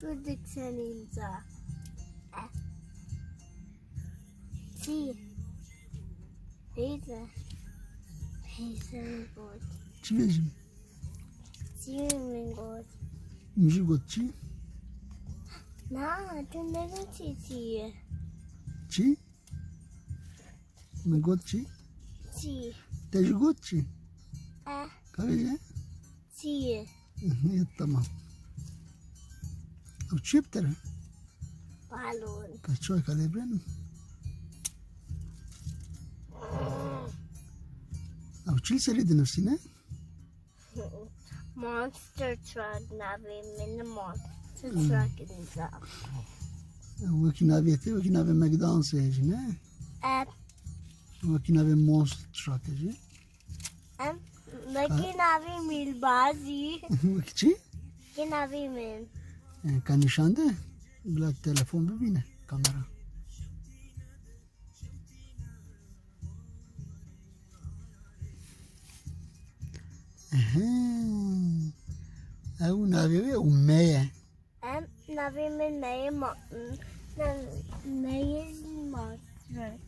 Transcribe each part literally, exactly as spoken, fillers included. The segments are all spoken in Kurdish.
Kurdek sen imza. Çi? Peyser. Peyser min got. Çi bêjim? Çi min got? Min jî got çi? Na, tu ne çi çi ye? Çi? Min got çi? Çi? Te jî got çi? Eh. Ka bêje? Çi ye? Tamam. Ew çi bi te re? Balon. Ka çi ka lê bênim? Ew çi li serî dinivîsîne? Monster Truck navê min, Monster Truck imza. Wekî navê te, wekî navê McDonald's e jî, ne? Evet. Wekî navê Monster Truck e jî. Em, wekî navê Mîlbazî. Wekî çi? Wekî navê min. E, ka nîşan de, bila telefon bibîne, kamera. Ehe. Ew navê wê û me ye. Em, navê min Meyê Ma-, Meyê Mazre.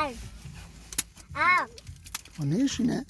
Ev. Ev. O ne işine?